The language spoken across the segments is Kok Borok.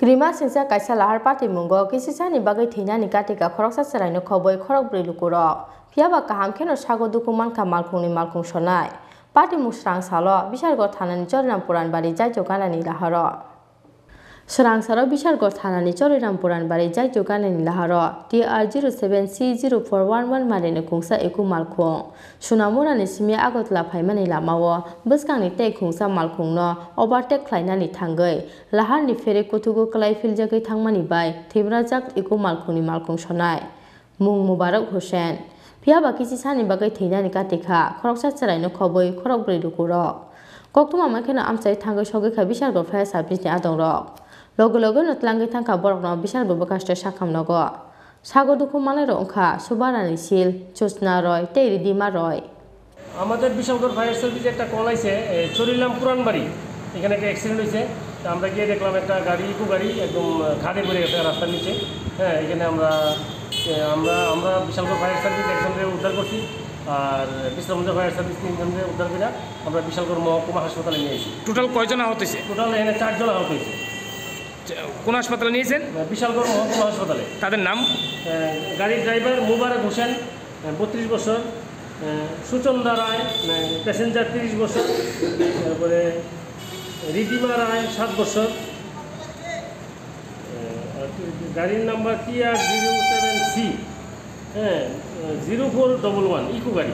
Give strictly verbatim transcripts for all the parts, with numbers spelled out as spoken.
Krima singsa kaisa lahar patimungo kisisani bagwi thwinani katika khoroksa chwraino khobwi khorokbrwi lukurok. Phiyaba kaham kheno sago dukhu mankha malkhungni malkhung sonai. Patimung srang salo Bishargor thanani Choriram Puranbari Jaitio Ganani laharo. Srang salo Bishargor thanani Choriram Puranbari Jaitio Ganani laharo T R zero seven C zero four one one marini khungsa eku malkhung Sunamurani simi Agartala phaimani lamao bwskangni tei khungsa malkhungno overtake khlainani thangwi laharni phere kuthugo kwlai philjagwi thangmani bai thwibrajak eku malkhungni malkhung sonai. Mung Mubarak Hussain. Phiyaba kisisani bagwi thwinani katikha khoroksa chwraino khobwi khorokbrwi lukurok. Koktwma mankheno amchai thangwi sogwikha Bishargor fire service ni adongrok. Loge logeno tlangwi thangkha borokno Bishargor bwkhaste sakham nogo. Sago dukhu manlairok wngkha Subarani Sil, Jyotsna Roy tei Ridima Roy. আমাদের বিশালগড় ফায়ার সার্ভিসে একটা কল আইছে, এ, চরিলাম পুরানবাড়ি, এখানে একটা অ্যাক্সিডেন্ট হয়েছে। তো আমরা গিয়ে দেখলাম একটা গাড়ি, ইকো গাড়ি একদম, আহ, খাদে পড়ে গেছে রাস্তার নিচে। হ্যাঁ, এখানে আমরা, এ, আমরা, আমরা বিশালগড় ফায়ার সার্ভিস একজনকে উদ্ধার করছি, আর বিশ্রামগঞ্জ ফায়ার সার্ভিস তিনজনকে উদ্ধার করে আমরা বিশালগড় মহকুমা হাসপাতালে নিয়ে এসেছি। টোটাল কয়জন আহত হয়েছে? টোটাল এখানে চারজন আহত হয়েছে। আচ্ছা, কোন হাসপাতালে নিয়েছেন? বিশালগড় মহকুমা হাসপাতালে। তাদের নাম? আহ, গাড়ির ড্রাইভার মুবারক হোসেন, আহ, বত্রিশ বছর, আহ, সুচন্দা রায়, আহ, প্যাসেঞ্জার, তিরিশ বছর, তারপরে রিদিমা রায়, সাত বছর, আহ, আর গাড়ির number T R zero seven C, হ্যাঁ, zero four double one, Eco গাড়ি।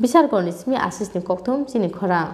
Bishargorni simi Asisni kokthum chini khorang.